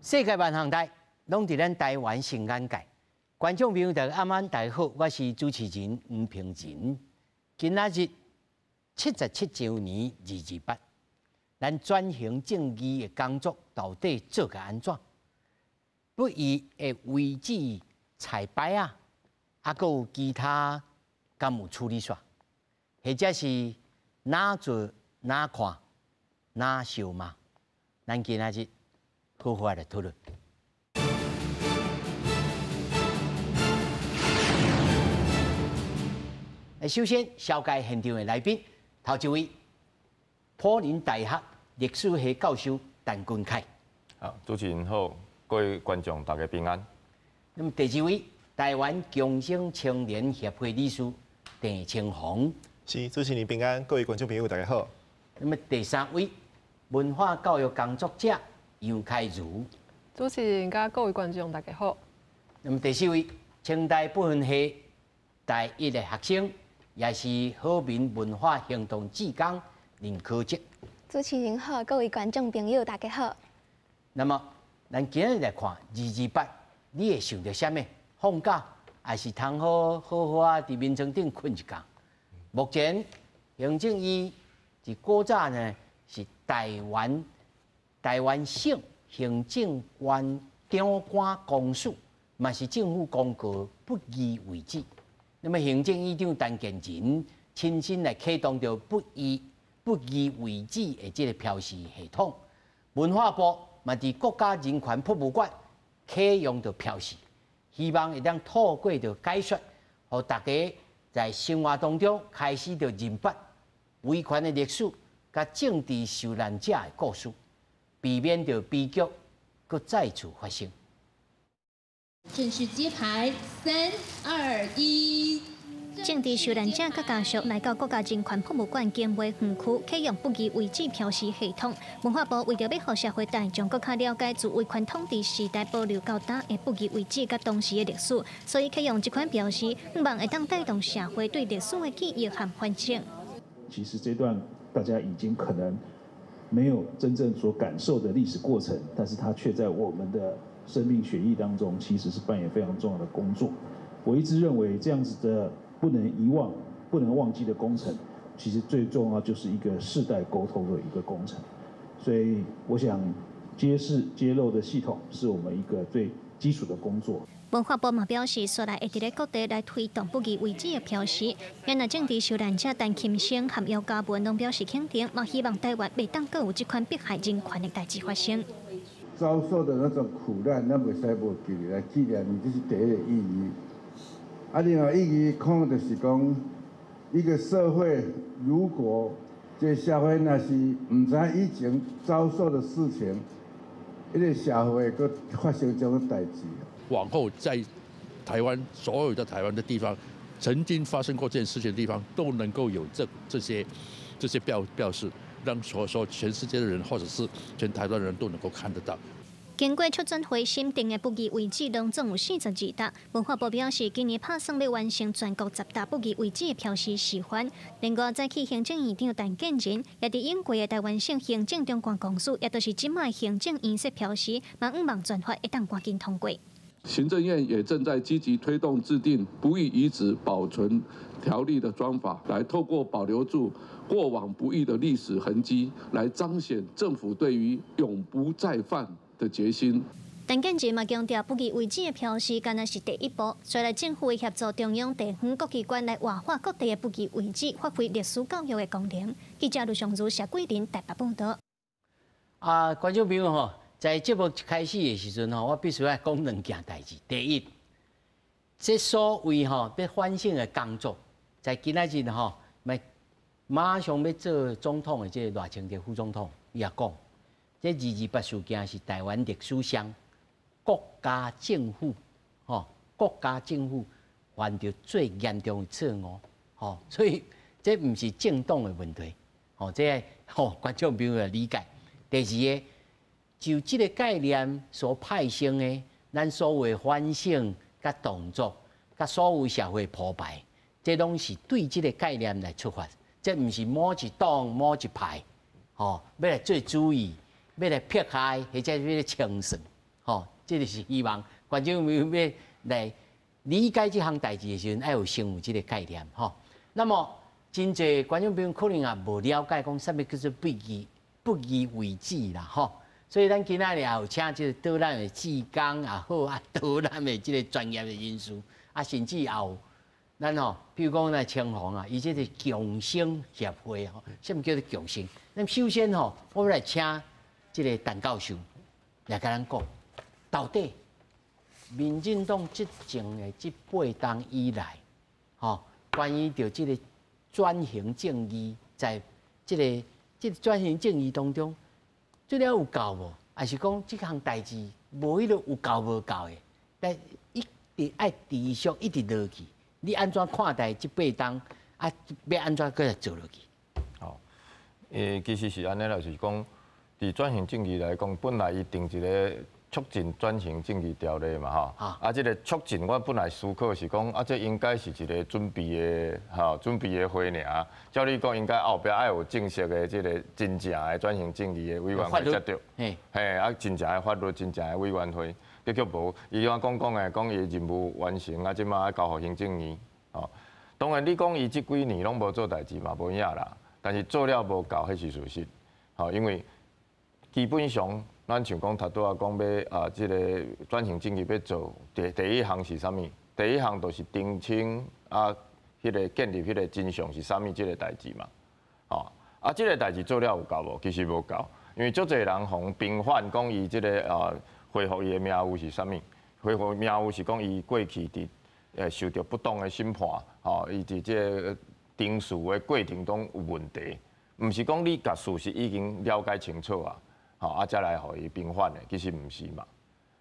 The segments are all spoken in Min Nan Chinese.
世界萬項代，攏佇咱台灣新眼界。觀眾朋友大家暗安，大家好，我是主持人吳平仁。今仔日77週年二二八，咱轉型正義的工作到底做甲按怎？不義的遺址菜牌仔，啊，閣有其他敢有處理煞？或者是哪做哪看哪相罵？咱今仔日好好來討論。首先，紹介現場的來賓，頭一位，輔仁大學歷史系教授陳君凱。好，主持人好，各位觀眾大家平安。那麼第二位，台灣共生青年協會理事鄭清鴻。是，主持人平安，各位觀眾朋友大家好。那麼第三位，文化教育工作者楊開如。主持人佮各位觀眾大家好。那麼第四位，清大不分系大一的學生，也是好民文化行動志工林可哲。主持人好，各位觀眾朋友大家好。那麼，咱今日來看二二八，你會想著啥物？放假，還是通好好好啊？佇眠床頂睏一覺？目前行政院佇古早呢，是台灣省行政院長官公署，嘛是政府公告不義遺址。那麼行政院長陳建仁親身來啟動著不義遺址的這个標示系統，文化部嘛佇國家人權博物館啟用著標示，希望會當透過著解說，予大家在生活當中開始著認捌維權的歷史，佮政治受難者的故事，避免著悲劇閣再次發生。正式揭牌，三二一。政治受難者佮家屬來到國家人權博物館景尾園區，啟用不義遺址標示系統。文化部為著欲予社會大眾閣較了解自威權統治時代保留到今的不義遺址佮當時的歷史，所以啟用這款標示，希望會當帶動社會對歷史的記憶和反省。其實這段大家已經可能沒有真正所感受的歷史過程，但是它卻在我們的生命血液當中，其實是扮演非常重要的工作。我一直認為這樣子的不能遺忘、不能忘記的工程，其實最重要就是一個世代溝通的一個工程。所以，我想揭示揭露的系統是我們一個最基礎的工作。文化部嘛表示，紲來會佇咧各地來推動不義遺址的標示。原來政治受難者陳琴生和姚嘉文攏表示肯定，嘛希望台灣袂當閣有這款迫害人權的代誌發生。遭受的那種苦難，咱袂使無記得來紀念，這是第一個意義。啊，另外意義可能就是講，一個社會如果這社會若是毋知以前遭受的事情，一個社會閣發生這種代誌。往後在台灣所有的台灣的地方，曾經發生過這件事情的地方，都能夠有這些標示，讓所說全世界的人，或者是全台灣人都能夠看得到。經過促轉會審定的不義遺址，攏總有42棟。文化部表示，今年拍算欲完成全國10棟不義遺址的標示示範。另外，早起行政院長陳建仁也佇應過的台灣省行政長官公署，也就是這擺行政院設標示，嘛向望轉發會當趕緊通過。行政院也正在積極推動制定不義遺址保存條例的專法，來透過保留住過往不義的歷史痕跡，來彰顯政府對於永不再犯的決心。陳建仁嘛強調，不義遺址的標示，敢若是第一步，隨來政府會協助中央、地方各機關來活化各地的不義遺址，發揮歷史教育的功能。記者盧尚如、謝桂林台北報導。啊，觀眾朋友吼，在節目一開始的時陣吼，我必須愛講兩件代誌。第一，這所謂吼欲反省的工作，在今仔日吼，欲馬上欲做總統的這个賴清德副總統，伊也講，這二二八事件是台灣歷史上國家政府吼，國家政府犯著最嚴重的錯誤，吼，所以這毋是政黨的問題，吼，這個吼觀眾朋友來理解。第二個，就這個概念所派生的，咱所謂反省佮動作，佮所有社會鋪排，這攏是對這個概念來出發，這毋是某一黨某一派，吼，欲來做主意，欲來迫害，或者欲來清算，吼。這個是希望觀眾朋友欲來理解這項代誌的時陣，愛有先有這個概念吼。那麼真濟觀眾朋友可能也無了解講啥物叫做不義遺址啦吼。所以咱今仔日也有請這個導覽的志工也好啊，導覽的這個專業的人士啊，甚至也有咱吼，比如講咱青紅啊，伊這個共生協會吼，啥物叫做共生？咱首先吼，我們來請這個陳教授來共咱講，到底民進黨執政的這8冬以來，吼，關於著這個轉型正義，在這個轉型正義當中，做了有夠無？還是講這項代誌無彼個有夠無夠的？但一直愛持續一直落去，你按怎看待這8冬啊？欲按怎閣來做落去？哦，其實是按呢啦，就是講，佇轉型正義來講，本來伊定一個促進轉型正義條例嘛，吼，啊，這個促進，我本來思考是講，啊，這應該是一個準備的，吼，準備的花爾。照理講，應該後壁愛有正式的這個真正的轉型正義的委員會才對，嘿，啊，真正的法律，真正的委員會，結果無，伊怎講講的，講伊任務完成，啊，這馬愛交予行政院，吼。當然，你講伊這幾年攏無做代誌嘛，無影啦。但是做了無夠，彼是事實，吼，因為基本上。咱像講，頭拄仔講欲啊，這個轉型正義欲做，第一項是啥物？第一項就是澄清啊，彼個建立彼個真相是啥物？這個代誌嘛，吼啊，這個代誌做了有夠無？其實無夠，因為足濟人予平反講伊這個啊恢復伊的名譽是啥物？恢復名譽是講伊過去佇受著不當的審判，吼，伊佇這個程序的過程中有問題，毋是講你共事實已經了解清楚啊。吼，啊，才來予伊平反的，其實毋是嘛。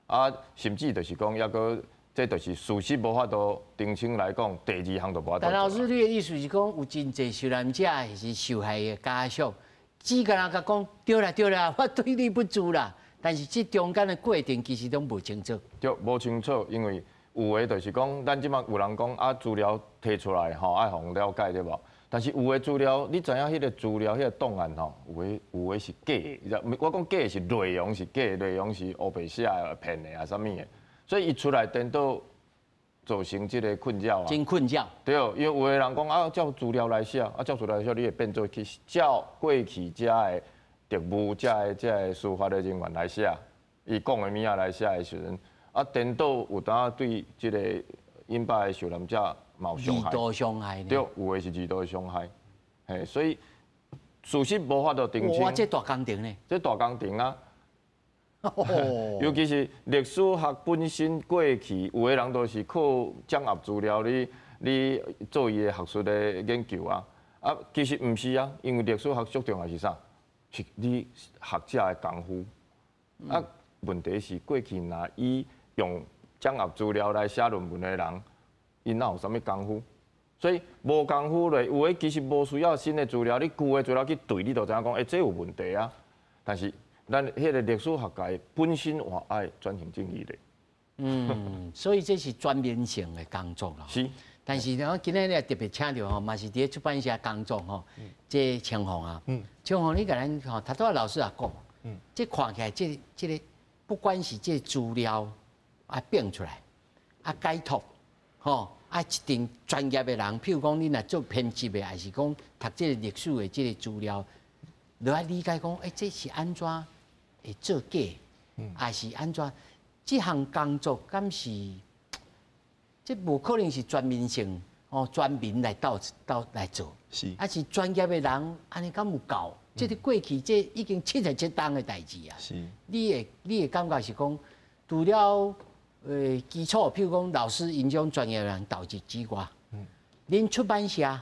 啊，甚至就是講，抑閣這就是事實無法度澄清來講，第二項就無法度。陳老師，你的意思是講，有真濟受難者還是受害的家屬，只共人共講對啦對啦，我對你不住啦。但是這中間的過程其實攏無清楚。對，無清楚，因為有的就是講，咱這馬有人講啊，資料提出來吼，愛予人了解對無？但是有的資料，你知影彼個資料、彼個檔案吼，有的是假的。我講假的是內容是假的，內容是烏白寫的、騙的啊，啥物的。所以伊出來顛倒造成這個困擾啊。真困擾。對，因為有的人講啊，照資料來寫，啊，照資料來寫，你會變做去照過去遮的特務、遮的司法的人員來寫，伊講的物仔來寫的時陣，啊，顛倒有當對這個引發的受難者。嘛有傷害，二度傷害。對，有的是二度傷害，嘿，所以事實無法度澄清。哇，這大工程呢？這大工程啊！尤其是歷史學本身過去，有的人都是靠掌握資料，你做伊的學術的研究啊。啊，其實毋是啊，因為歷史學最重要是啥？是你學者的功夫。啊，問題是過去若伊用掌握資料來寫論文的人，𪜶哪有啥物功夫？所以無功夫咧，有的其實無需要新的資料，你舊的資料去對，你就知影講，欸，這有問題啊。但是咱彼個歷史學界本身嘛愛轉型正義咧。嗯，所以這是全面性的工作啦。是。但是呢，我今日咧特別請著吼，嘛是佇咧出版社工作吼，這青紅啊，青紅你共咱吼，頭拄仔老師也講，這看起來這個不管是這資料啊變出來，啊解讀，吼。啊，一定專業的人，譬如講，你若做編輯的，還是講讀這個歷史的這個資料，就愛理解講，欸，這是按怎會做假，還是按怎？這項工作敢是？這無可能是全民性哦，全民來鬥鬥來做，是，啊是專業的人，按呢敢有夠？這個過去這已經77冬的代誌啊。你會感覺是講，除了基礎，譬如講老師𪜶這種專業人投入之外，恁出版社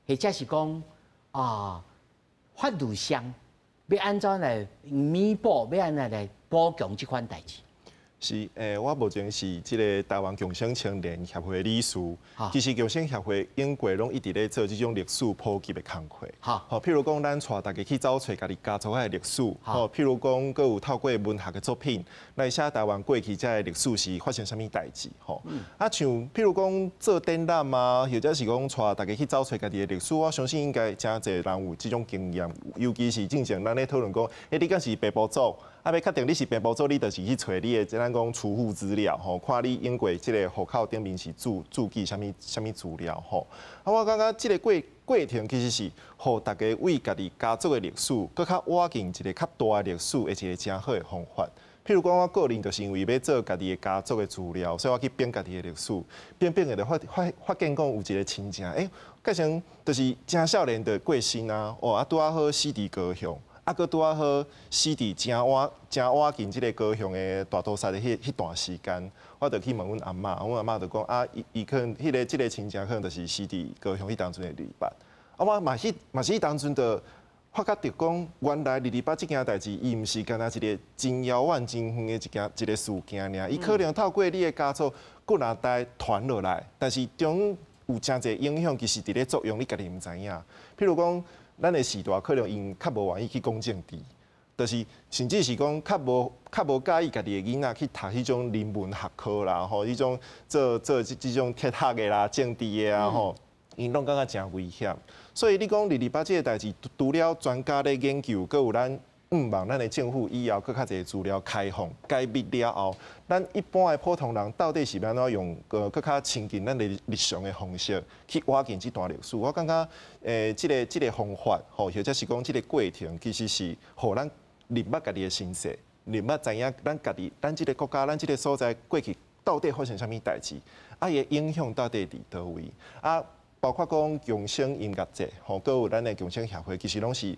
或者是講啊，法律上欲按怎來彌補，欲按怎來補強這款代誌？是，我目前是這個台灣共生青年協會理事。其實共生協會永過攏一直咧做這種歷史普及的工課。好，譬如講，咱帶大家去走揣家己家族的歷史。好，譬如講，閣有透過文學的作品來寫台灣過去這个歷史是發生啥物代誌。吼，啊，像譬如講做展覽啊，或者是講帶大家去走揣家己的歷史，我相信應該誠濟人有這種經驗。尤其是進前咱咧討論講，欸，你敢是爬埔族？啊，欲确定你是平埔族，你就是去揣你的，即咱讲除户资料吼，看你永过这个户口顶面是注记啥物啥物资料吼。啊，我感觉这个过程其实是予大家为家己家族的历史，阁较倚近一个较大的历史的一个诚好的方法。譬如讲，我个人就是因为欲做家己的家族的资料，所以我去编家己的历史，编编的就发现讲有一个亲戚，欸，改成就是诚少年就过身啊，哦，啊拄仔好死伫高雄。啊，阁拄仔好死伫诚倚近这个高雄的大屠杀的彼段时间，我就去问阮阿嬷，阮阿嬷就讲啊，伊可能这个亲戚可能就是死伫高雄彼当阵的二二八。啊，我嘛是彼当阵就发觉著讲，原来二二八这件代志，伊毋是干焦一个真遥远、真远的一个事件尔，伊可能透过你的家族几若代传落来，但是中有诚济影响，其实伫咧作用，你家己毋知影。譬如讲，咱的时代可能𪜶较无愿意去讲政治，就是甚至是讲较无佮意家己的囡仔去读彼种人文学科啦，吼，彼种做这种哲学的啦、政治的啊，吼，𪜶拢感觉诚危险。所以你讲二二八这个代志，除了专家咧研究，阁有咱向望咱的政府以后阁较济资料开放解密了后，咱一般的普通人到底是欲按怎用阁较亲近咱的日常的方式去倚近这段历史？我感觉，这个方法，吼，或者是讲这个过程，其实是予咱认捌家己的身世，认捌知影咱家己、咱这个国家、咱这个所在过去到底发生啥物代志，啊，伊的影响到底伫佗位啊？包括讲共生音乐节，吼，阁有咱的共生协会，其实拢是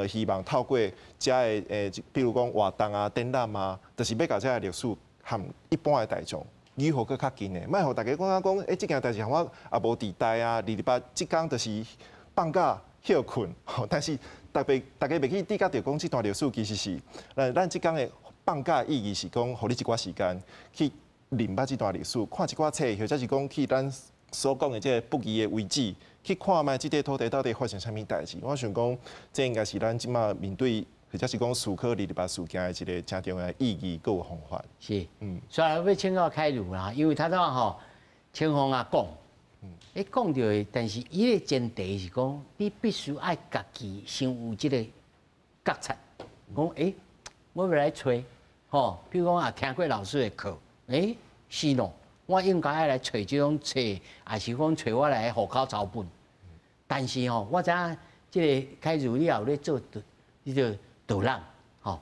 希望透过遮的比如讲活动啊、展览啊，就是欲共遮的历史和一般的大众予予阁较近的，莫予大家感觉讲，欸，这件代志和我也无伫代啊，二二八这工就是放假歇睏，吼，但是大家袂去知觉著讲这段历史其实是，咱这工的放假意义是讲，予你一寡时间去认捌这段历史，看一寡册，或者是讲去咱所讲的这个不义的遗址，去看觅这块土地到底发生啥物代志。我想讲，这应该是咱这马面对或者是讲思考二二八事件的一个诚重要的意义阁有方法。是，所以欲请教凯如啦，因为他怎吼，清风啊讲，欸讲著的，但是伊的前提是讲，你必须爱家己先有这个觉察，讲欸，我欲来揣，吼，比如讲啊，听过老师的课，欸，是咯。我应该爱来揣这种册，抑是讲揣我来户口抄本。但是吼，我知影这个凯如你也有咧做你个导览，吼。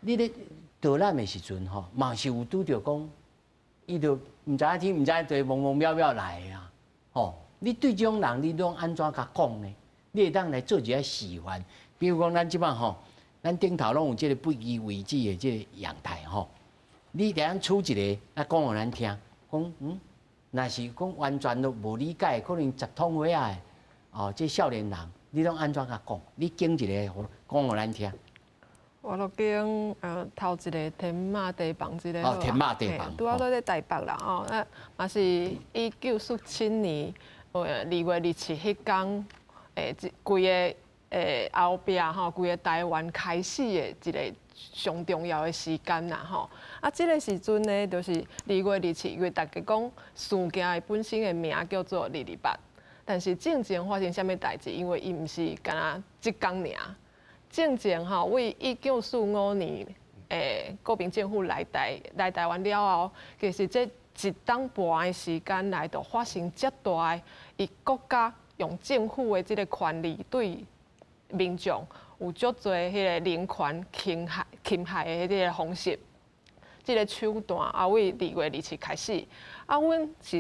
你咧导览的时阵吼，嘛是有拄著讲，伊就毋知影天毋知地，懵懵渺渺来的啊，吼。你对这种人，你拢按怎共讲呢？你会当来做一个示范，比如讲咱这摆吼，咱顶头拢有这个不义遗址的这个阳台吼，你会当取一个啊讲予咱听。讲若是讲完全都无理解，可能十通岁仔的哦，这少年人，你拢按怎共讲？你拣一个讲予咱听。我著拣头一个天马地房这个。哦，天马地房。拄仔佇咧台北啦吼，啊嘛是1947年2月27彼工，这规个后壁吼，规个台湾开始的一个上重要的时间啦吼。啊，这个时阵呢，就是2月27，因为大家讲事件的本身的名叫做二二八，但是进前发生啥物代志？因为伊毋是干焦这工尔。进前吼，为1945年，国民政府来台湾了后，其实这一冬半的时间内，就发生遮大的，伊国家用政府的这个权力对民众有足济彼个人权侵害的彼个方式，这个手段啊，为2月27开始，啊，阮是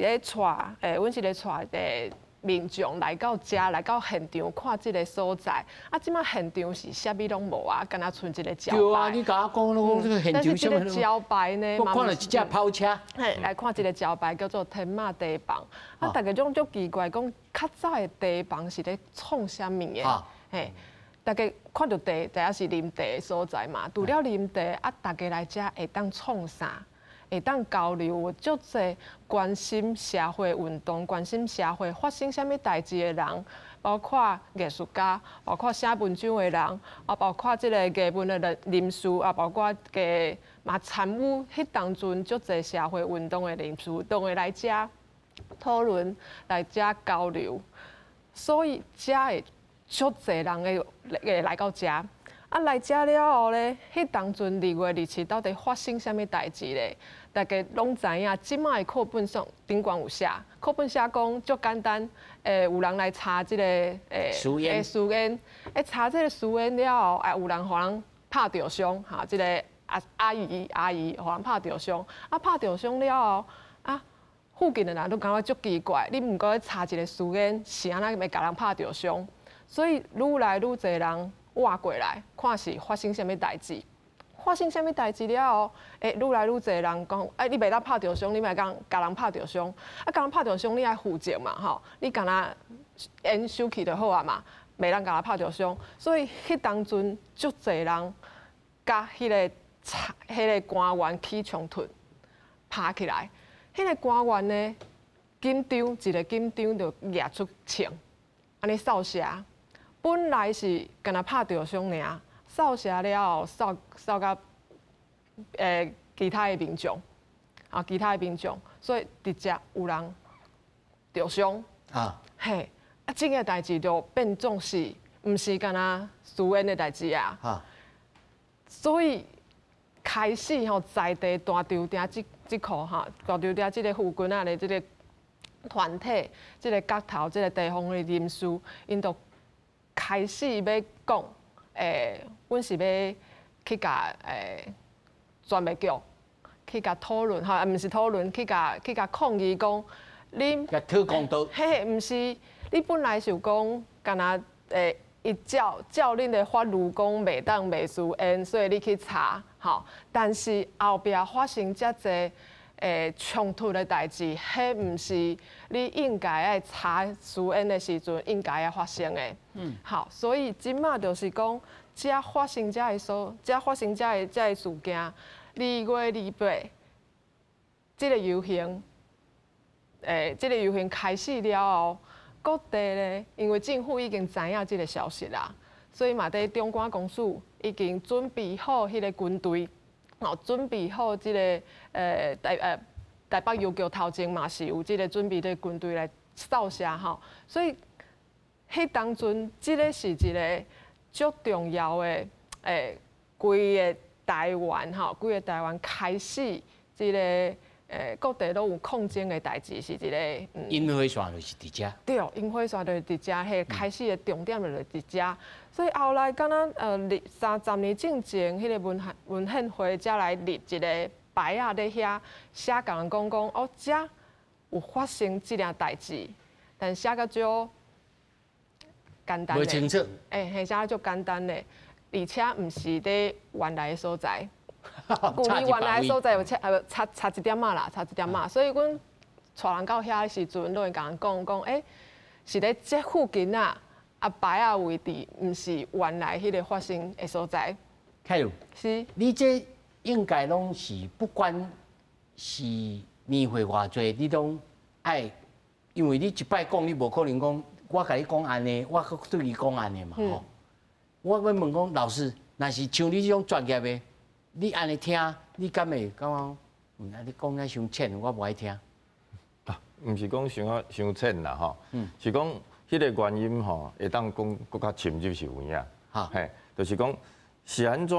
咧带民众来到遮，来到现场看这个所在。啊，这马现场是啥物拢无啊，干焦賰一个招牌。对啊，你共我讲拢这个现场啥物？这个招牌呢，我看著一只跑车。嘿，来看这个招牌叫做天马茶房。啊，大家拢足奇怪，讲较早的茶房是咧创啥物的？嘿，大家看著茶，知影是啉茶的所在嘛。除了啉茶，啊，大家来遮会当创啥？会当交流，有足济关心社会运动、关心社会发生啥物代志的人，包括艺术家，包括写文章的人，啊，包括这个艺文的人士，啊，包括个嘛参与彼当阵足济社会运动的人士，都会来遮讨论，来遮交流，所以遮会足济人会来到遮。啊，來遮了後咧，彼當陣2月27到底發生啥物代誌咧？大家攏知影，這擺的課本上頂懸有寫，課本寫講足簡單，有人來查這個私煙，私煙，查這個私煙了後，有人予人拍著傷，哈，這個阿姨予人拍著傷，啊，拍著傷了後，啊，附近的人都感覺足奇怪，你毋過查一个私煙，是按怎會共人拍著傷？所以愈來愈濟人倚過來，看是發生啥物代誌。發生啥物代誌了後，愈來愈濟人講，你袂當拍著傷，你莫講共人拍著傷，啊，共人拍著傷，你愛負責嘛，吼，你干焦煙收去就好啊嘛，袂當共人拍著傷。所以彼當陣足濟人佮彼個官員起衝突，拍起來。彼個官員呢，緊張，一个緊張就舉出槍，按呢掃射。本來是干焦拍著傷爾，掃射了後，掃掃甲其他的民眾，啊，其他的民眾，所以直接有人著傷。啊，嘿，啊，這个代誌就變做是，毋是干焦私煙的代誌啊。啊，所以開始吼，在地大稻埕這箍哈，大稻埕這个附近仔的這个團體，這个角頭，這个地方的人士，𪜶就開始欲講，阮是欲去共專賣局去共討論，吼，毋是討論，去共抗議講，恁討公道，嘿，毋是，你本來是講，干焦伊照恁的法律講袂當賣私煙，所以你去查，吼，但是後壁發生遮濟衝突的代誌，彼毋是你應該愛查私煙的時陣應該愛發生的。嗯，好，所以這馬就是講，遮發生遮个所，遮發生遮个事件，2月28，這个遊行，這个遊行開始了後，各地咧，因為政府已經知影這个消息啦，所以嘛，佇長官公署已經準備好彼个軍隊。哦，準備好這个台北郵局頭前嘛是有這个準備的軍隊來掃射吼，所以彼當陣這个是一个足重要的規個台灣吼，規个台灣開始這个各地攏有抗爭的代誌，是一个引火線就是佇遮。對，引火線就是佇遮，彼個開始的重點就是佇遮。所以後來敢若二三十年進前，彼個文獻會才來立一个牌仔佇遐寫，共人講講哦，遮有發生這件代誌，但寫甲足簡單。無清楚。嘿，寫足簡單的，而且毋是佇原來的所在。距離原來的所在有差一點仔啦，差一點仔。所以阮帶人到遐的時陣，攏會共人講講，是佇這附近啊，啊牌仔位置，毋是原來彼个發生的所在。凱如，是，你這應該攏是不管是年歲偌濟，你攏愛，因為你一擺講，你無可能講，我共你講按呢，我閣對伊講按呢嘛吼。我欲問講，老師，若是像你這種專業的，你按呢聽，你敢會感覺？啊，你講遐傷淺，我無愛聽。啊，毋是講傷啊傷淺啦吼，是講彼个原因吼，會當講閣較深入是有影。嘿，就是講是按怎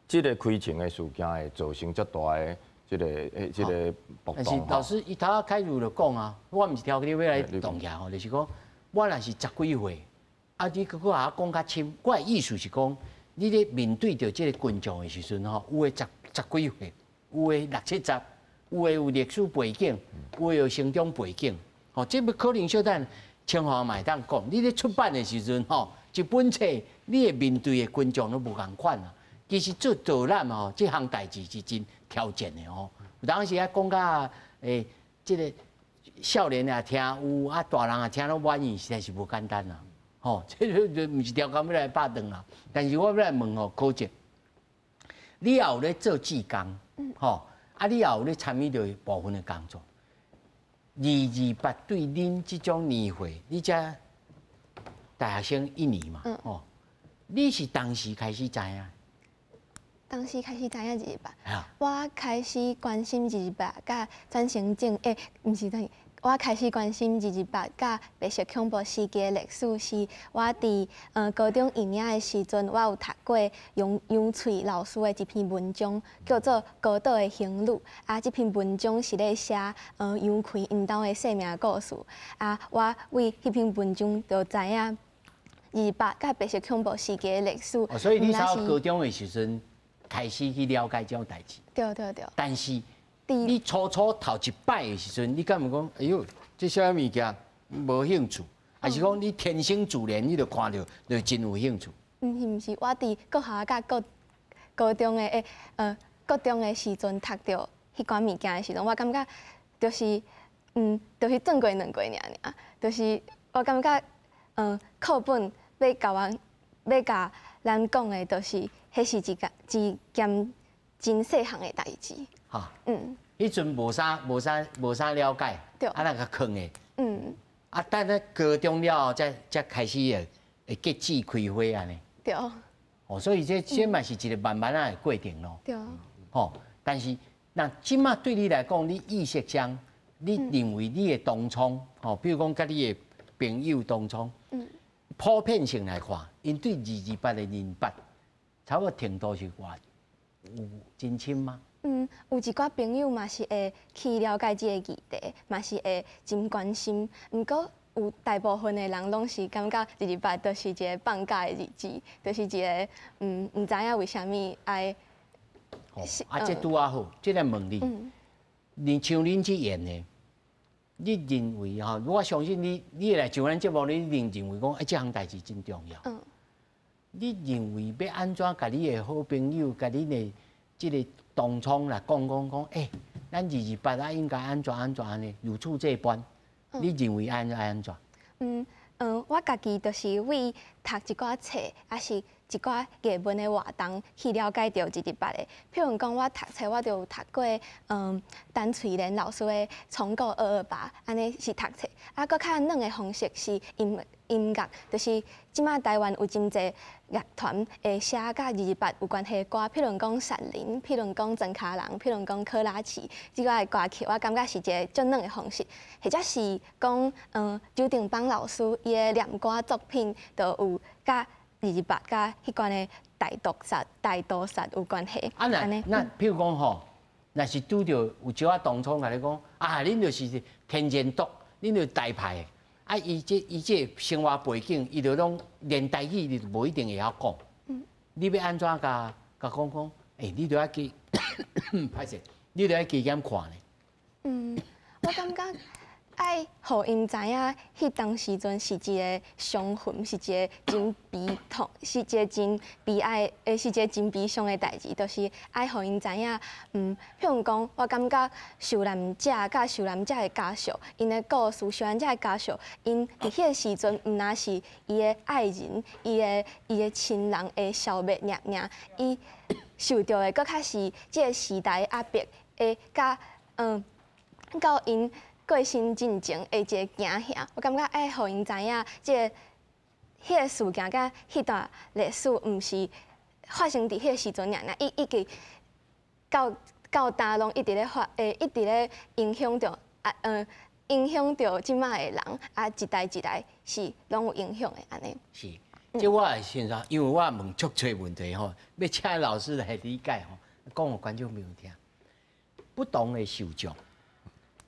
這个開槍的事件會造成遮大的這个暴動。但是老師伊頭仔開始就講啊，我毋是挑你欲來動起來吼，就是講我若是十幾歲，啊，你閣閣共我講較深，我的意思是講，你咧面對著這个群眾的時陣吼，有的十幾歲，有的六七十，有的有歷史背景，有的有成長背景，吼，這欲可能小等清華嘛會當講，你咧出版的時陣吼，一本冊你會面對的群眾攏無仝款啊。其實做導覽吼，這項代誌是真挑戰的吼。有當時啊講甲這个少年也聽有，啊大人也聽攏滿意，實在是無簡單啦。吼，這個毋是刁工欲來拍斷啦。但是我欲來問吼，柯哲，你也有咧做志工，吼，啊，你也有咧參與著部分的工作。228對恁這種年歲，你才大學生一年嘛，吼，你是當時開始知影？當時開始知影228，我開始關心228，佮轉型正，毋是轉，我開始關心二二八佮白色恐怖時期的歷史，是我佇高中一年的時陣，我有讀過楊楊翠老師的一篇文章，叫做《高島的行旅》。啊，這篇文章是咧寫楊奎𪜶兜的生命故事。啊，我為彼篇文章就知影二二八佮白色恐怖時期的歷史。哦，所以你從高中的時陣開始去了解這種代誌。對對對。但是，你初初頭一擺的時陣，你敢有講？哎喲，這啥物件無興趣？還是講你天生自然，你就看著就真有興趣？毋是毋是，我佇國校佮國高中的國中的時陣讀著彼款物件的時陣，我感覺就是轉過兩過爾爾，就是我感覺課本欲共阮欲共咱講的，就是彼是一件一件真細項的代誌。彼陣無啥了解，啊，那個囥的，啊，等咧高中了後，才開始會結志開花按呢。哦，所以這嘛是一個慢慢仔的過程咯。吼，但是那這馬對你來講，你意識上，你認為你的同窗，吼，比如講佮你的朋友同窗，普遍性來看，𪜶對二二八的認捌，差不多程度是偌有真深嗎？有一寡朋友嘛是會去了解這個議題，嘛是會真關心。毋過有大部分的人攏是感覺二二八就是一個放假的日子，就是一個毋知影為啥物愛。哦，啊，這拄仔好，這來問你，你像恁這樣的，你認為吼？我相信你，你會來上咱節目，你一定認為講，欸，這項代誌真重要。你認為欲按怎共你的好朋友，共恁的這個同窗來講講講，欸，咱二二八啊，應該按怎按怎按呢？如此這般，你認為按按怎？我家己就是為讀一寡冊，抑是一寡藝文的活動去了解著二二八的。譬如講，我讀冊我就有讀過，陳翠蓮老師的《重構二二八》，按呢是讀冊。啊，閣較軟的方式是音樂，就是這馬台灣有真濟樂團會寫佮二二八有關係的歌，譬如講閃靈，譬如講莊跤人，譬如講珂拉琪，這寡的歌曲，我感覺是一個足軟的方式。或者是講，周定邦老師伊的念歌作品，就有佮二二八佮彼款的大屠殺有關係。啊，那譬如講吼，若是拄著有少仔同窗共你講，啊，恁就是天然獨，恁就台派的。啊，伊這生活背景，伊就攏連台語，你無一定會曉講。你欲按怎共共講講？欸，你著愛加，歹勢，你著愛加減看呢。我感覺愛予𪜶知影，彼當時陣是一個傷痕，是一個真悲痛，是一個真悲哀，是一個真悲傷的代誌，就是愛予𪜶知影。譬如講，我感覺受難者佮受難者的家屬，𪜶的故事，受難者的家屬，𪜶佇彼個時陣，毋若是伊的愛人、伊的親人的消滅爾爾，伊受著的閣較是這個時代壓迫的，佮到𪜶過身進前的一個驚嚇，我感覺愛予𪜶知影，這個彼個事件佮彼段歷史，毋是發生佇彼個時陣爾爾，伊已經到今攏一直咧發，一直咧影響著啊，影響著這馬的人，啊，一代一代是攏有影響的按呢。是，這我會先說，因為我問足濟問題吼，欲請老師來理解吼，講予觀眾朋友聽。不同的受眾，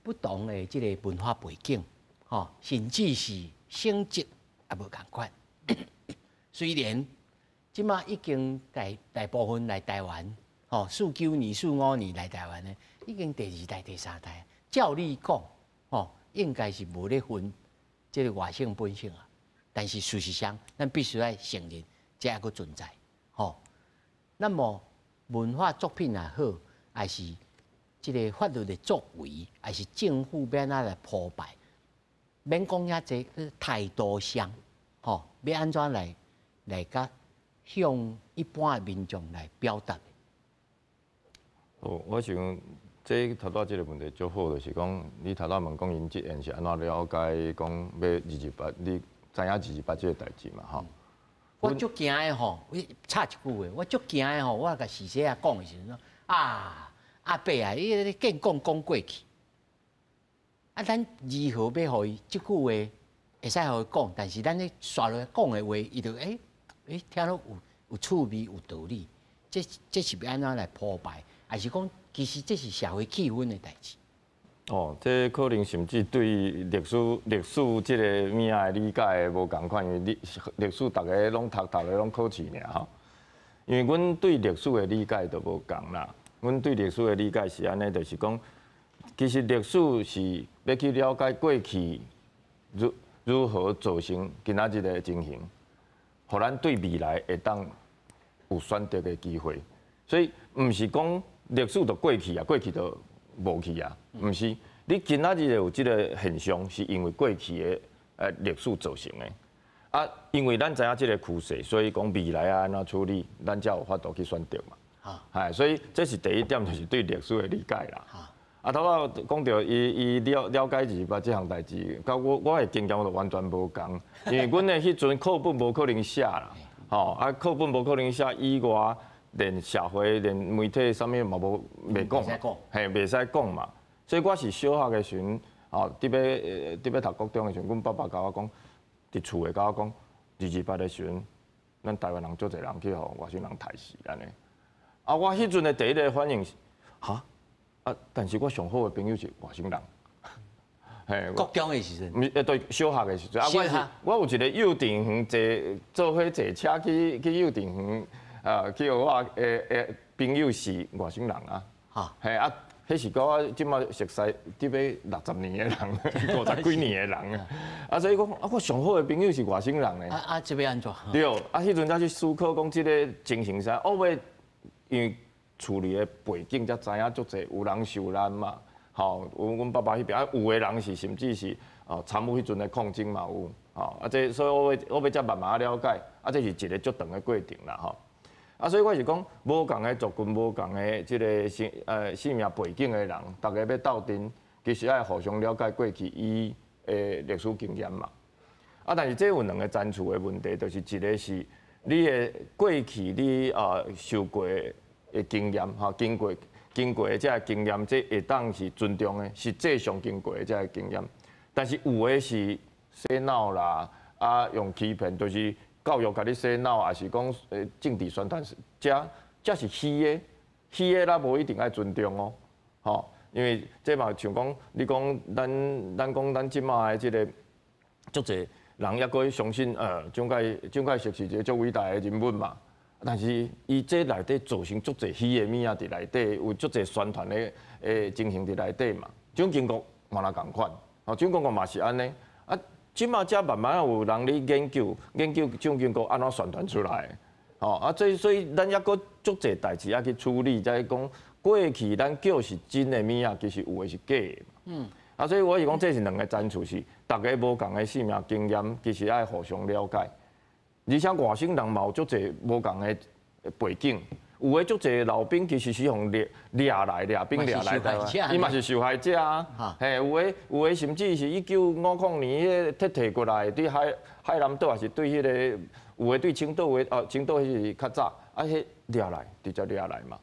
不同的這個文化背景，吼，甚至是性質也無仝款。雖然這馬已經大部分來台灣，吼，49年、45年來台灣的，已經第二代、第三代。照理講，吼，應該是無咧分這個外省本省啊。但是事實上，咱必須愛承認，這猶閣存在，吼。那麼文化作品也好，抑是這個法律的作為，抑是政府欲按怎來鋪排，免講遐濟，態度上，吼，欲按怎來共向一般的民眾來表達？哦，我想這頭拄這個問題足好，就是講你頭拄問講𪜶這緣是按怎了解，講欲二二八，你知影二二八這個代誌嘛？吼。我足驚的吼，我插一句話，我足驚的吼，我共時勢仔講的時陣，啊，阿伯啊，你你見講講過去，啊，啊，咱如何欲予伊這句話會使予伊講？但是咱咧紲落來講的話，伊就聽落有趣味、有道理。這是欲按怎來鋪排？還是講其實這是社會氣氛的代誌？哦，這可能甚至對歷史這个物仔的理解無仝款，因為歷史逐家攏讀，逐家攏考試爾吼。因為阮對歷史的理解就無仝啦。阮對歷史的理解是按呢，就是講，其實歷史是欲去了解過去如何造成今仔日的情形，予咱對未來會當有選擇的機會。所以，毋是講歷史就過去啊，過去就無去啊，毋是。你今仔日有這个現象，是因為過去的歷史造成的。啊，因為咱知影這个趨勢，所以講未來啊按怎處理，咱才有法度去選擇嘛。係，所以這是第一點，就是對歷史的理解啦。啊，頭仔講著伊了解228這項代誌，佮我的經驗我就完全無仝，因為阮的彼陣課本無可能寫啦，吼啊課本無可能寫以外，連社會連媒體啥物嘛無袂講，嘿，袂使講嘛。所以我是小學的時陣，吼，佇欲讀國中的時陣，阮爸爸共我講，佇厝的共我講，228的時陣，咱台灣人足濟人去予外省人刣死按呢。啊，我彼陣的第一个反應是，哈？啊！但是我上好的朋友是外省人，嘿，國中的時陣，毋是，對，小學的時陣，啊，我有一个幼稚園坐伙坐車去幼稚園，啊，去予我的朋友是外省人啊，嘿啊，彼是佮我這馬熟似得欲60年的人，50幾年的人啊，啊，所以講啊，我上好的朋友是外省人呢。啊啊，這欲按怎？對，啊，彼陣才去思考講這个情形啥，後尾因為厝裡的背景才知影足濟有人受難嘛，吼，有阮爸爸彼邊啊，有的人是甚至是哦參與彼陣的抗爭嘛有，吼，啊這所以我欲才慢慢了解，啊這是一个足長的過程啦，吼，啊所以我是講無仝的族群、無仝的這个生命背景的人，逐家欲鬥陣，其實愛互相了解過去伊的歷史經驗嘛，啊但是這有兩个層次的問題，就是一个是你的過去你啊受過的經驗吼，經過的這个經驗，這會當是尊重的，實際上經過的這个經驗。但是有的是洗腦啦，啊用欺騙，就是教育共你洗腦，抑是講政治宣傳，這是虛的，虛的咱無一定愛尊重哦，吼，因為這嘛像講，你講咱講咱這馬的這个足濟人猶閣相信，蔣介石是一个足偉大的人物嘛。但是伊這內底造成足濟虛的物仔佇內底，有足濟宣傳的情形佇內底嘛。蔣經國嘛若仝款，哦，蔣經國嘛是按呢。啊，這馬才慢慢有人咧研究蔣經國按怎宣傳出來的，吼啊，所以咱猶閣足濟代誌愛去處理，才講過去咱叫是真的物仔，其實有的是假的。啊，所以我是講這是兩个層次，是逐家無仝的生命經驗，其實愛互相了解。而且外省人嘛有足濟無仝的背景，有的足濟老兵其實是予掠來掠兵掠來台灣，伊嘛是受害者啊。嘿，有的甚至是1950年彼個撤退過來，對海南島，抑是對彼个有的對青島的哦，青島彼是較早，啊，彼掠來直接掠來嘛。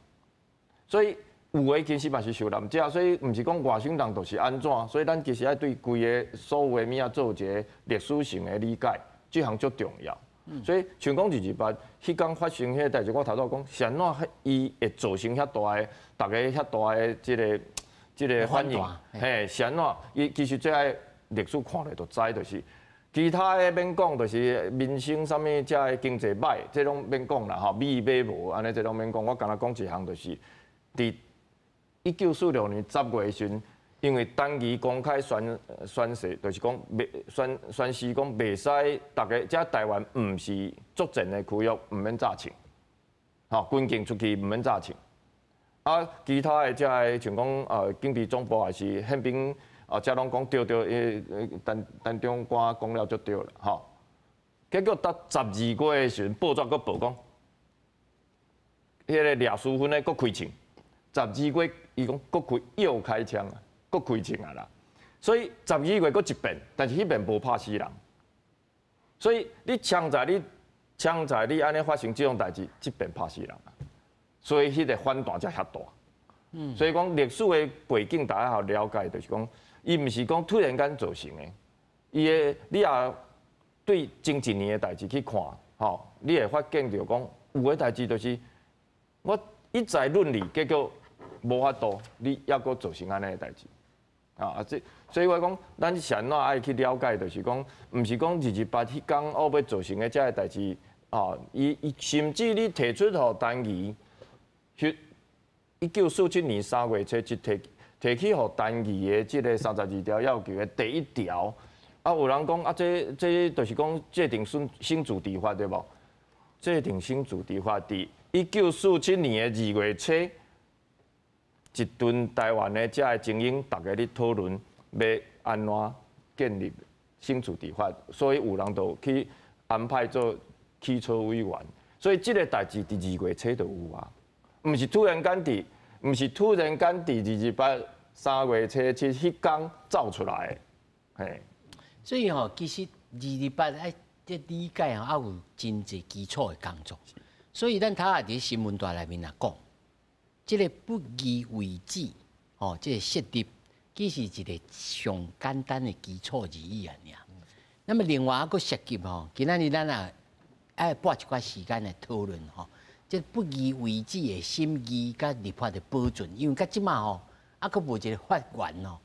所以有的其實嘛是受難者，所以毋是講外省人就是按怎，所以咱其實愛對規个所有的物仔做一个歷史性的理解，這項足重要。所以像講228彼工發生彼个代誌，我頭拄講是按怎伊會造成遐大的，逐家遐大的這个反應，嘿，是按怎？伊其實這个歷史看咧就知，就是其他的免講，就是民生啥物遮的經濟歹，這攏免講啦吼，米買無按呢，這攏免講。我干焦講一項，就是佇1946年10月時，因為陳儀公開宣誓，就是講袂宣誓講袂使逐家，遮台灣毋是作戰的區域，毋免紮槍，吼，軍警出去毋免紮槍。啊，其他的遮个像講警備總部抑是憲兵啊，遮攏講對對，陳長官講了就對啦，吼。結果到12月的時陣，報紙閣報講，彼个掠私分的閣開槍，十二月伊講閣開又開槍啊！閣開槍啊啦，所以12月閣一遍，但是彼遍無拍死人。所以你槍在你按呢發生這種代誌，這遍拍死人啊！所以彼个反彈才遐大。所以講歷史的背景，大家予了解，就是講伊毋是講突然間造成的，伊的你若對前一年的代誌去看，吼，你會發現著講有的代誌就是我一再論理，結果無法度，你猶閣造成按呢的代誌。啊，這所以我講，咱是按怎愛去了解，就是講，毋是講228彼工哦欲造成的這个代誌，啊，伊伊甚至你提出予陳儀，彼1947年3月初七提提起予陳儀的這个32條要求的第一條，啊，有人講啊，這這就是講制定省省自治法對無？制定省自治法佇1947年的2月初。一陣台灣的這个精英，逐家咧討論欲按怎建立省自治法，所以有人就去安排做起草委員。所以這个代誌佇2月初就有啊，毋是突然間佇，毋是突然間佇228 3月初七彼工走出來的，嘿。所以吼，其實228愛這理解吼，猶有真濟基礎的工作。所以咱頭仔佇新聞台內面也講。這个不義位置，吼，這个設立其實是一个上簡單的基礎而已啊！爾。那麼另外猶閣涉及吼，今仔日咱也愛撥一寡時間來討論吼，這不義位置的審議佮立法的保存，因為到這馬吼，猶閣無一个法源哦，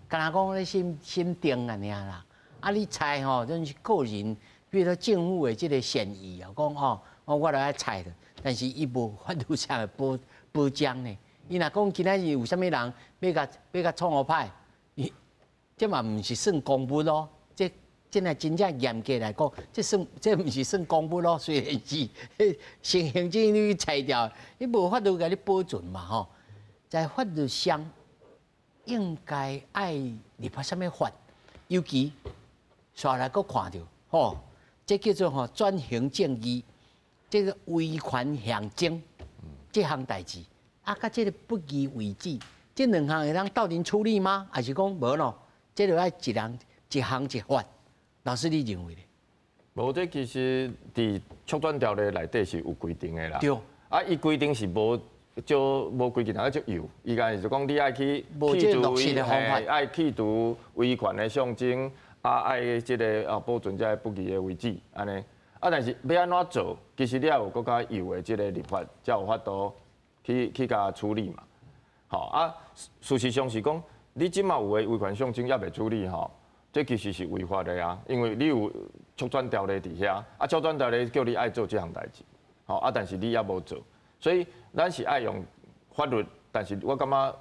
敢若講咧審審定按呢啦。啊，你猜吼，這是個人，比如說政府的這个善意啊，講吼，我我來裁的，但是伊無法律上的保保障呢。伊若講今仔日有啥物人欲共欲共創予歹，伊這嘛毋是算公物咯。這真係真正嚴格來講，這算這毋是算公物咯。雖然是先行政你去裁掉，你無法度共你保存嘛吼。在法律上應該愛立法啥物法，尤其煞來閣看著吼，這叫做吼轉型正義，這个維權象徵這項代誌，啊，佮這个不義位置，這兩項會當鬥陣處理嗎？還是講無咯？這就愛一人一項一法。老師，你認為咧？無，這其實佇促轉條例內底是有規定的啦。對。啊，伊規定是無少無規定啊，足幼。伊共是講你愛去去除嘿，愛去除威權的象徵，啊，愛這个啊保存這个不義的位置，按呢。啊，但是欲按怎做，其實你愛有閣較幼的這个立法，才有法度去去共處理嘛。吼啊，事實上是講，你這馬有的威權象徵猶未處理吼，這其實是違法的啊，因為你有促轉條例佇遐，啊，促轉條例叫你愛做這項代誌，吼啊，但是你猶無做，所以咱是愛用法律，但是我感覺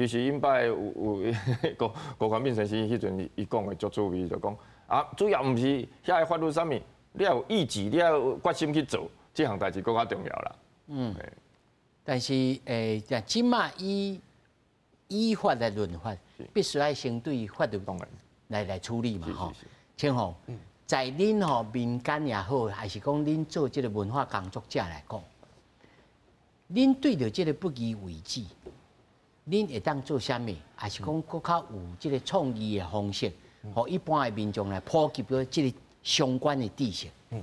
其實𪜶擺有有郭郭寬敏先生彼陣伊講的足趣味，就講啊，主要毋是遐个法律啥物，你要有意志，你要有決心去做，這項代誌閣較重要啦。嗯，但是欸，這馬以依法來論法，必須愛先對法律來來處理嘛吼。千紅，在恁吼民間也好，還是講恁做這个文化工作者來講，恁對著這个不義位置，恁會當做啥物？還是講閣較有這个創意的方式，予一般的民眾來普及著這个相關的知識？嗯，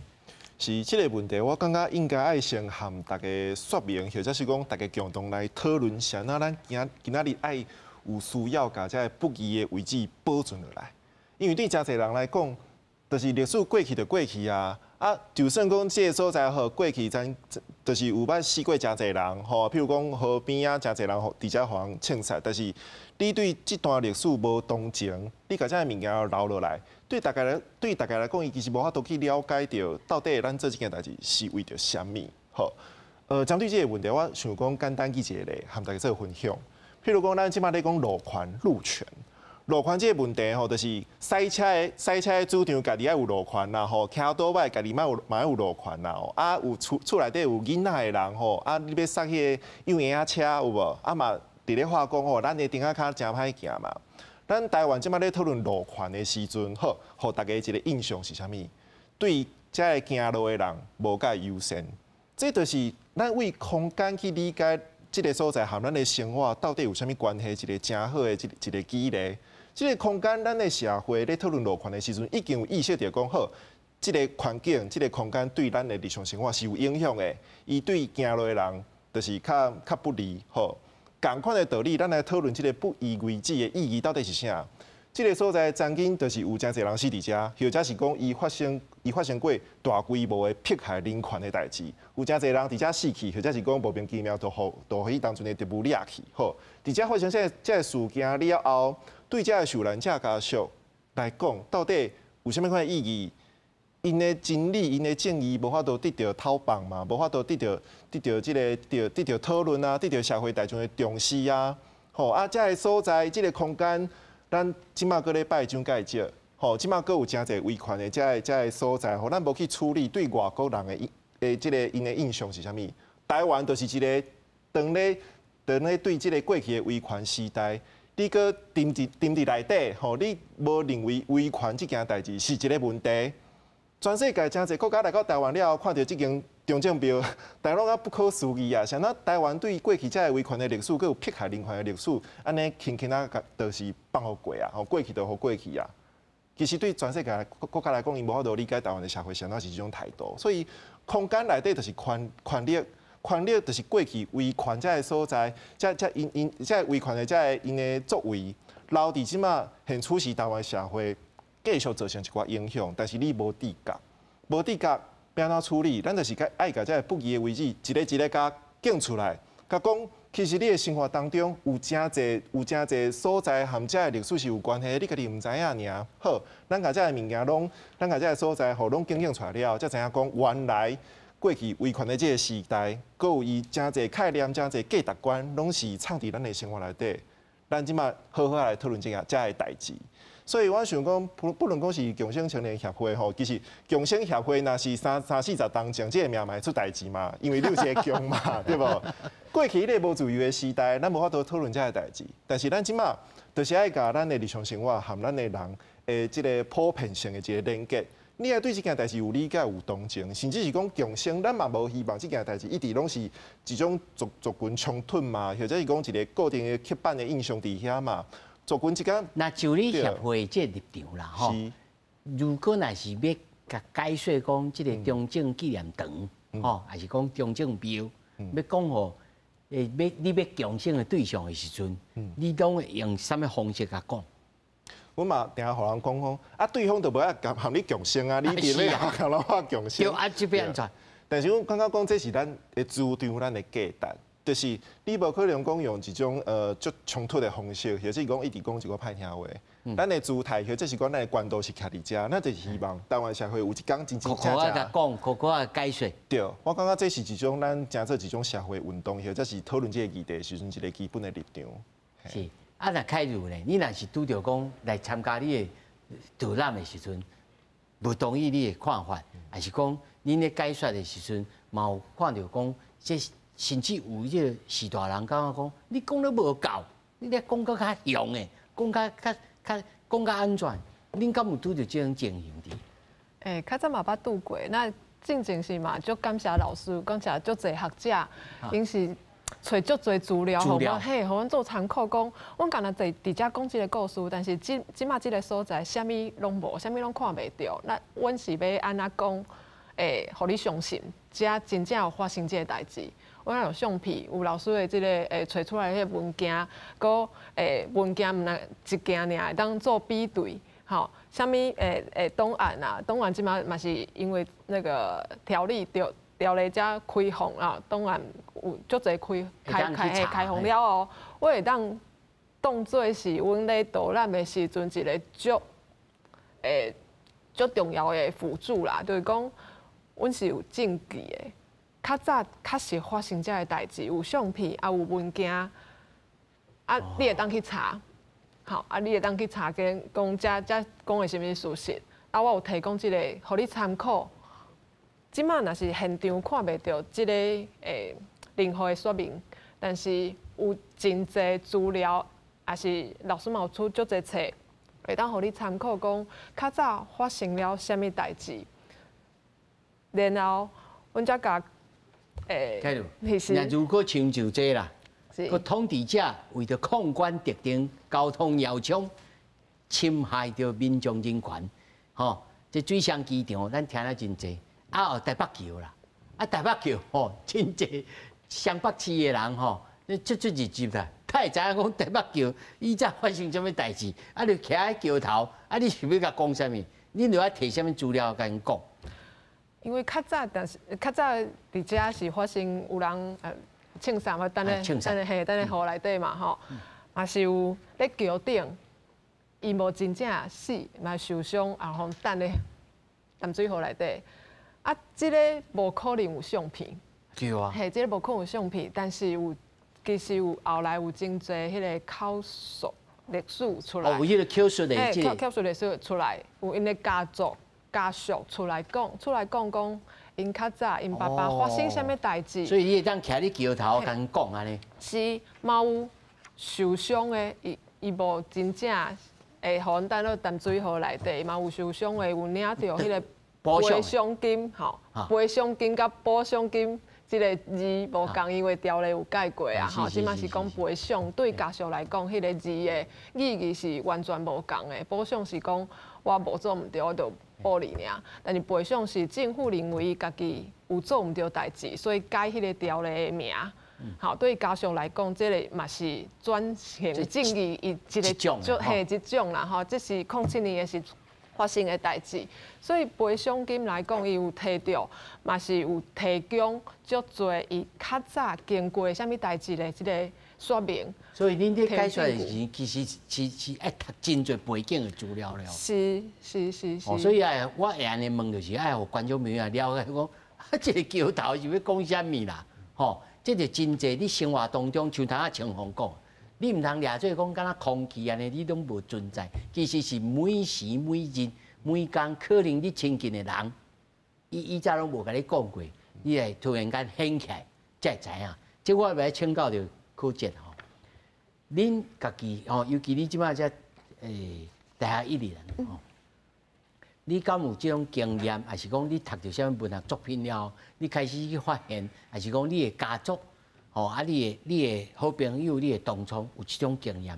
是這个問題，我感覺應該愛先和大家說明，或者是講大家共同來討論，啥那咱今今仔日愛有需要共這个不義的位置保存落來。因為對誠濟人來講，就是歷史過去就過去啊。啊，就算講這个所在吼過去，咱就是有捌死過誠濟人吼，譬如講河邊啊，誠濟人吼佇遮予人槍殺，但是你對這段歷史無同情，你共這个物件留落來，對大家來對大家來講，伊其實無法度去了解著到底咱做這件代誌是為著啥物吼。針對這个問題，我想講簡單舉一個例，和大家做分享。譬如講，咱這馬咧講路權、路權。路權這个問題吼，就是賽車的賽車的主張家己愛有路權啦吼，騎倒擺家己嘛有嘛愛有路權啦吼。啊，有厝厝內底有囡仔的人吼，啊，你欲捒彼个幼嬰仔車有無？啊嘛，佇咧話講吼，咱的燈仔跤誠歹行嘛。咱台灣這馬咧討論路權的時陣，好，予大家一個印象是啥物？對這个行路的人無蓋優先，這就是咱為空間去理解這个所在和咱的生活到底有啥物關係，一個誠好的一一個舉例。這个空間，咱的社會咧討論路權的時陣，已經有意識著講好，這个環境、這个空間對咱的日常生活是有影響的。伊對行路的人，就是較較不利。吼，仝款的道理，咱來討論這个不義位置的意義到底是啥？這个所在曾經就是有誠濟人死佇遮，或者是講伊發生過大規模的迫害人權的代誌，有誠濟人佇遮死去，或者是講莫名其妙就予就予彼當陣的特務掠去。好，佇遮發生這个事件了後，對這个受難者家屬來講，到底有啥物款的意義？𪜶的真理、𪜶的正義，無法度得著討放嘛，無法度得著這个得著討論啊，得著社會大眾的重視啊。吼啊，這个所在，這个空間，咱這馬閣咧拜蔣介石，吼，這馬閣有誠濟威權的這个所在，吼，咱無去處理，對外國人的這个𪜶的印象是啥物？台灣就是一个當咧對這个過去的威權時代，你閣沉佇內底，吼，你無認為威權這件代誌是一个問題？全世界誠濟國家來到台灣了後，看著這間中正廟，大家攏不可思議啊！啥那台灣對過去這个威權的歷史，閣有迫害人權的歷史，按呢輕輕仔就是放予過啊，吼，過去就予過去啊。其實對全世界國家來講，𪜶無法度理解台灣的社會是按怎是這種態度。所以空間內底就是權力，權力就是過去威權這个所在，這𪜶這个威權的這个𪜶的作為，留佇這馬現此時台灣社會。繼續造成一寡影響，但是你無知覺，無知覺欲按怎處理？咱就是愛共這个不義的遺址一个一个共揀出來，共講，其實你的生活當中有誠濟有誠濟所在和這个歷史是有關係，你家己毋知影爾。好，咱共這个物件攏，咱共這个所在予攏揀出來了，才知影講原來過去威權的這个時代，閣有伊誠濟概念、誠濟價值觀，攏是藏佇咱的生活內底。咱這馬好好來討論這个代誌。所以我想講，不論講是共生青年協會吼，其實共生協會若是三四十冬前，這个名嘛會出代誌嘛，因為你有一个共嘛，對無？過去彼个無自由的時代，咱無法度討論這个代誌。但是咱這馬就是愛共咱的日常生活和咱的人的這个普遍性的一个連結。你愛對這件代誌有理解、有同情，甚至是講共生，咱嘛無希望這件代誌一直攏是一種族群衝突嘛，或者是講一个固定的刻板的印象佇遐嘛。族群之間，那就你協會這个立場啦，吼。如果若是欲共解說講這个中正紀念堂，吼，抑是講中正廟，欲講予，欲你欲共生的對象的時陣，你攏會用啥物方式共講？阮嘛定定予人講講，啊，對方就無愛共你共生啊，你佇咧共我共生。對啊，這欲按怎？但是阮感覺講這是咱的主張，咱的價值。就是你無可能講用一種足衝突的方式，或者是講一直講一個歹聽話。咱的姿態，或者是講咱的關注是徛佇遮，咱就是希望台灣社會有一天真真正正。苦苦講，苦苦解說。對，我感覺這是一種咱誠做一種社會運動，或者是討論這个議題時陣一个基本的立場。是，啊，若凱如呢？你若是拄著講來參加你的導覽的時陣，無同意你的看法，抑是講恁咧解說的時陣，嘛有看著講這。甚至有這个序大人感覺講，你講得無夠，你咧講閣較凶的，講較較較講較按怎？恁敢有拄著這種情形佇？欸，較早嘛捌拄過，那進前是嘛，足感謝老師，感謝足濟學者，𪜶是揣足濟資料，予阮嘿，予阮做參考，講阮敢若佇佇遮講這个故事，但是這這馬這个所在，啥物攏無，啥物攏看袂著，那阮是欲按怎講？會予你相信，遮真正有發生這个代誌。阮有相片，有老師的這个揣出來彼个文件，閣文件毋若一件爾會當做比對，吼，啥物檔案啊，檔案這馬嘛是因為那個條例條例才開放啊，檔案有足濟開放了後，我會當當做是阮咧導覽的時陣一个足重要的輔助啦，就是講阮是有證據的。較早確實發生這个代誌，有相片，也有文件，啊，你會當去查，好，啊，你會當去查見講這這講的是毋是事實？啊，我有提供這个，予你參考。這馬若是現場看袂著這个任何的說明，但是有真濟資料，抑是老師嘛有出足濟冊，會當予你參考，講較早發生了啥物代誌，然後阮才共。欸，那如果像就這啦，閣統治者為著控管特定交通要衝，侵害著民眾人權，吼，這水上機場咱聽了真濟，啊哦台北橋啦，啊台北橋吼，真濟雙北市的人吼，這這日子啦，他會知影講台北橋以前發生啥物代誌，啊，你徛佇橋頭，啊，你是欲共講啥物？你著愛提啥物資料共𪜶講？因為較早，但是較早佇遮是發生有人槍殺啊，等咧等咧嘿，等咧河內底嘛吼，嘛是有咧橋頂，伊無真正死，嘛受傷，啊，予擲咧淡水河內底。啊，這個無可能有相片。對啊。嘿，這個無可能有相片，但是有其實有後來有真濟彼個口述歷史出來。哦，有彼個口述的這個。口述歷史出來，有𪜶的家族家屬出來講，出來講講，𪜶較早𪜶爸爸發生啥物代誌。所以你會當徛佇橋頭共𪜶講按呢。是，嘛有受傷的，伊伊無真正會予𪜶擲落淡水河內底，嘛有受傷的，有領著彼個賠償金，吼，賠償金佮補償金這个字無仝，因為條例有改過啊，吼，這馬是講賠償，對家屬來講，彼個字的意義是完全無仝的。補償是講我無做毋對，我就補你爾，但是賠償是政府認為伊家己有做毋對代誌，所以改彼个條例的名。好，對家屬來講，這个嘛是轉型正義伊一个就嘿一種啦，吼，這是07年的時發生的代誌，所以賠償金來講，伊有提著，嘛是有提供足濟伊較早經過啥物代誌的這个說明。所以恁咧解說的時，其實是愛讀真濟背景的資料了。是是是是。所以愛我會按呢問，就是愛予觀眾朋友了解講，啊，這个橋頭是欲講啥物啦？吼，這就真濟你生活當中，像頭仔清風講。你毋通掠做講敢若空氣按呢，你攏無存在。其實是每時每日每工，可能你親近的人，伊以前攏無共你講過，你會突然間顯起來，才會知影。這我欲來請教著柯哲吼，恁家己吼，尤其你這擺才大學一年吼，你敢有這種經驗，抑是講你讀著啥物文學作品了後，你開始去發現，抑是講你的家族？吼啊！你的好朋友、你的同窗有這種經驗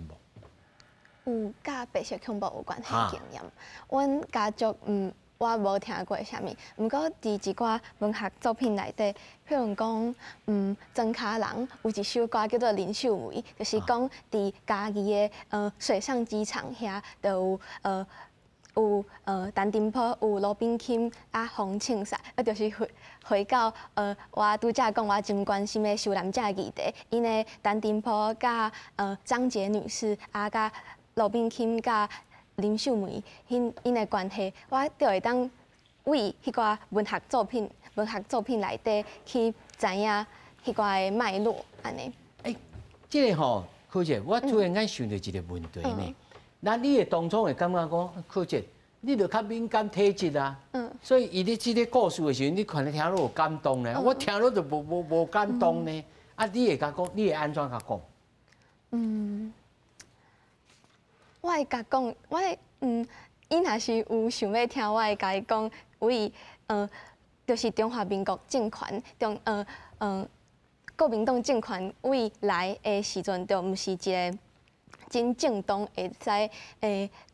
無？有佮白色恐怖有關係經驗。阮家族我無聽過啥物，毋過佇一寡文學作品內底，譬如講，莊跤人有一首歌叫做《林秀梅》，就是講佇嘉義的水上機場遐，就有陳澄波有盧炳钦啊，予槍殺，啊，就是回回到我拄才講我真關心的受難者議題，𪜶的陳澄波佮張捷女士啊，佮盧炳钦佮林秀梅，𪜶的關係，我就會當為彼寡文學作品內底去知影彼寡的脈絡按呢。欸，這个吼，柯姐，我突然間想著一个問題呢。那你會當初會感覺講，柯哲，你著較敏感體質啊，所以伊咧這个故事的時陣，你可能聽落有感動呢。我聽落就無感動呢。啊，你會共講，你會按怎共講？我會共講，我會伊若是有想欲聽，我會共伊講，為就是中華民國政權中國民黨政權為來的時陣，就毋是一个真正當會使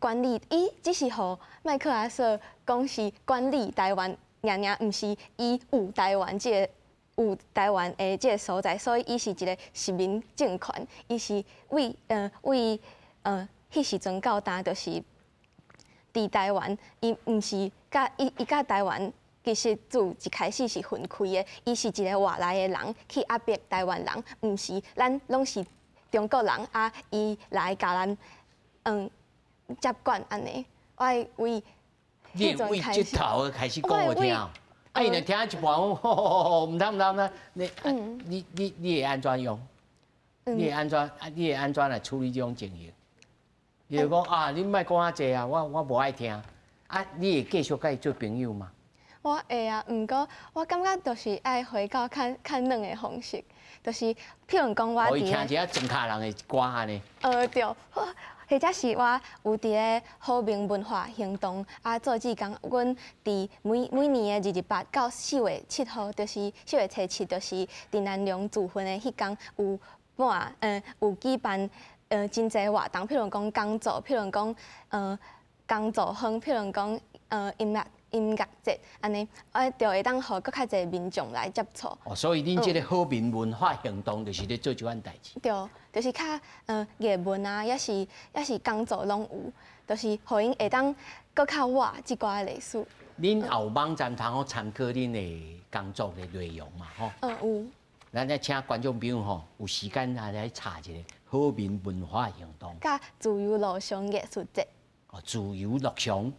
管理，伊只是予麥克阿瑟講是管理台灣，爾爾毋是伊有台灣這个有台灣的這个所在，所以伊是一个殖民政權，伊是為彼時陣到今就是佇台灣，伊毋是佮伊伊佮台灣其實自一開始是分開的，伊是一个外來的人去壓迫台灣人，毋是咱攏是中國人啊，伊來共咱接管按呢，我會為你會為這頭開始講予聽，啊，伊若聽一半，吼，毋通毋通毋你你會按怎用？你會按怎啊？你會按怎來處理這種情形？你就講啊，你莫講遮濟啊，我無愛聽。啊，你會繼續佮伊做朋友嗎？我會啊，毋過我感覺就是愛回到較較軟的方式，就是譬如講我佇。聽一下莊跤人的歌按呢。對，或者是我有佇咧和平文化行動啊做志工，阮佇每每年的2月8到4月7號，就是4月初7，就是陳南良自焚的彼工，有辦有舉辦真濟活動，譬如講講座，譬如講工作坊，譬如講音樂。音樂節，按呢，啊，就會當予閣較濟民眾來接觸。哦，所以恁這个好民文化行動就是咧做這款代誌。對，就是較藝文啊，抑是講座攏有，就是予𪜶會當閣較活這寡歷史。恁也有網站通好參考恁的工作的內容嘛？吼。嗯，有。咱來請觀眾朋友吼，有時間來來查一下好民文化行動。佮自由路上藝術節。哦，自由路上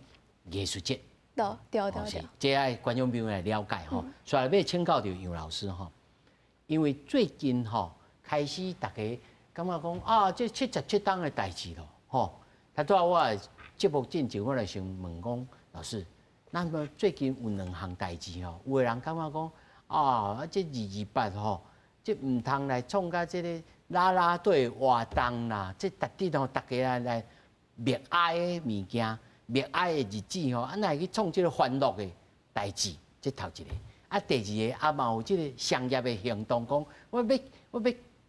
藝術節。對對對對。這愛觀眾朋友來了解吼。所以欲請教著楊老師吼，因為最近吼開始大家感覺講啊，這77冬的代誌囉吼。頭拄仔我節目進前，我來先問講老師，那麼最近有兩項代誌吼，有的人感覺講啊，這228吼，這毋通來創甲這个啦啦隊活動啦，這值得吼大家來默哀的物件，默哀的日子吼，啊，哪會去創這个歡樂的代誌？這頭一个，啊，第二个啊嘛有這个商業的行動，講我欲